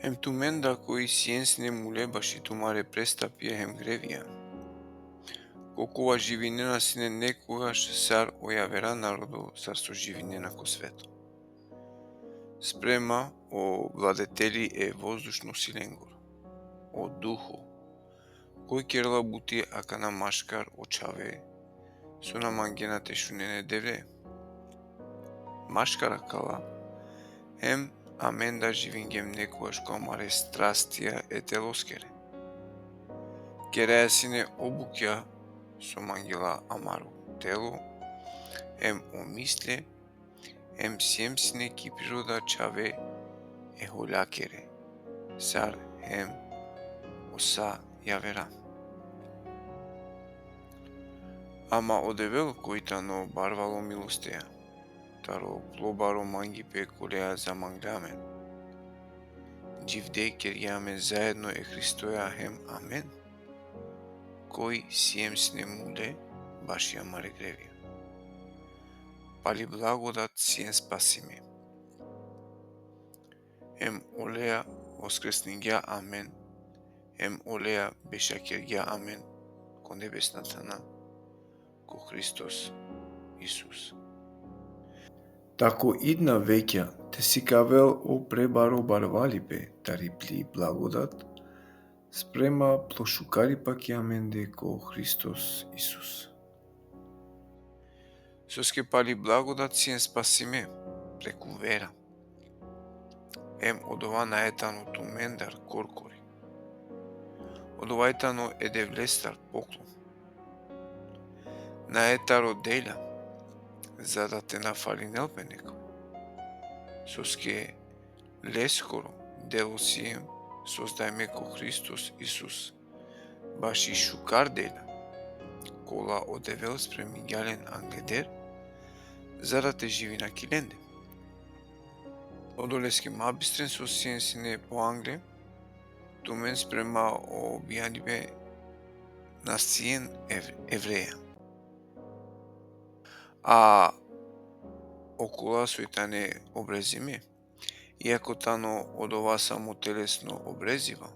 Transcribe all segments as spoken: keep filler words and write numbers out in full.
Em tumen da koj sien sine mule baši tumare prestapija hem grevija, ko kova živinena sine nekogaš sar o javera narodo, sar so živinena ko sveto. Sprema o vladeteli e vozdušnosilengoro, o duho, koj kerela buti akana maškar o čhave, so na mangena te šunen e Devle. Maškar akala, hem amen da živingjem nekogaš ko amare strastija e teloskere. Keraja sine o bukja so mangela amaro telo, hem o misle, hem siem sine ki priroda čhave e holjakere, sar hem o sa javera. Ama o Devel koj tano barvalo milosteja, taro plo baro mangipe koleja zamanglja amen. Dživde kergja amen zaedno e Hristoja hem amen, koj siem sine mule baši amare grevija. Pali blagodat sien spasime. Hem oleja voskresningja amen, hem oleja bešakergja amen ko nebesna thana, ko Hristos Isus. Tako idna vekja te sikavel o prebaro barvalipe tari pli blagodat, sprema plo šukaripa ki amende ko Hristos Isus. Soske pali blagodat sien spasime preku vera. Em odova nae tano tumendar korkori. Odova i tano e Devlestar poklon. Nae taro delja, za da te na falinel pe neko. Soske leskoro delo siem sozdajme ko Hristos Isus, baši šukar delja, kola o Devel spremingja len angleder, za da te živina ki lende. Odoleske ma bistren so sien sine poangle, tumen sprema o bijanibe na sien ev-, evreja. A okola soj tane obrezime, iako tano odova samo telesno obreziba,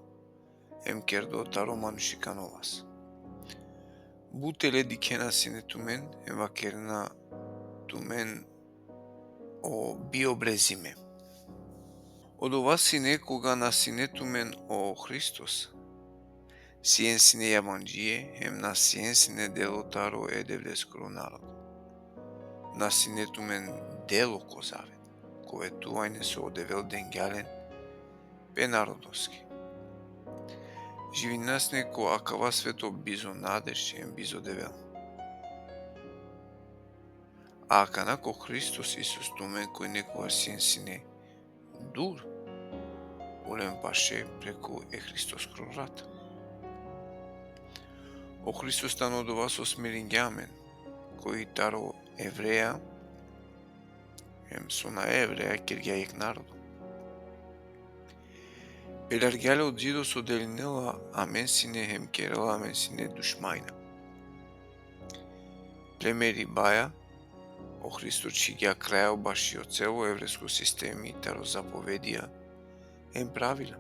em kerdo taro manušikano vas. But tele dikhena sine tumen, em vakerena tumen o biobrezime. Odova sine koga na sine tumen o Hristos. Sien sine jabandžie, hem na sien sine delo taro e Devleskoro narodo. Na sine tumen delo ko zavet, kove tu ajne so o Devel dengja len pe narodoske. Živinena sine ko akava sveto bizo nadež hem bizo Devel. A akana ko Hristos Isus tumen koj nekogaš sien sine dur, olen paše preku e Hristoskoro rat. O Hristos tano odova so smiringja amen, koj taro evreja, hem so nae evreja kergja jekh narodo. Pelargja le o zido so delinela amen sine hem kerela amen sine dušmajna. Ple meribaja, o Hristo čhigja krajo bašo celo evresko sistemi taro zapovedija hem pravila.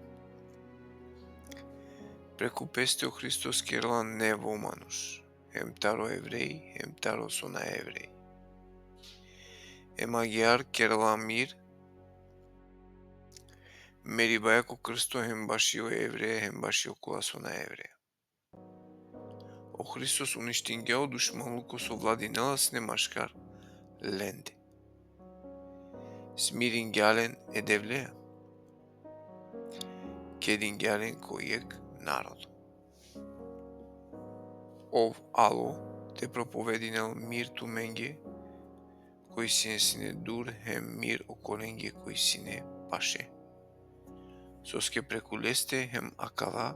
Preku peste o Hristos kerela nevo manuš, hem taro evrej, hem taro so nae evrej. Hem agjaar kerela mir meribaja ko krsto hem bašo evreja, hem bašo kola so nae evreja. O Hristos uništingja o dušmanluko so vladinela sine maškar lende. Smiringja len e Devlea. Kedingja len ko jekh narodo. Ov alo te propovedinel mir tumenge, koj sien sine dur, hem mir okolenge koj sine paše. Soske preku leste hem akala,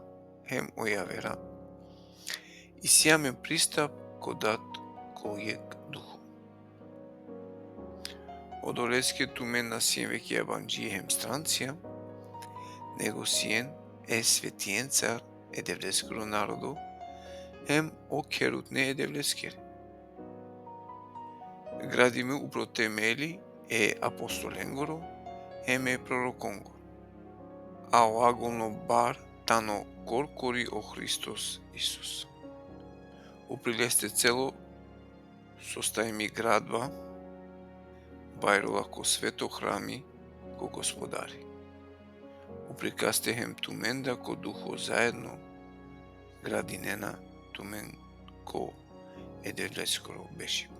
hem o javera, isi amen pristap ko Dat ko jekh Duho. Odoleske tumen na sien veke jabandžie hem strancija, nego sien e svetiencar, e Devleskoro narodo, hem o kherutne e Devleskere. Gradime upro temeli e apostolengoro hem e prorokongoro. a o agolno bar tano korkori o Hristos Isus. Upri leste celo sostajimi gradba, bajrola ko sveto hrami ko Gospodari. Upri kaste hem tumen da ko Duho zaedno gradinena tumen ko e Devleskoro bešibe.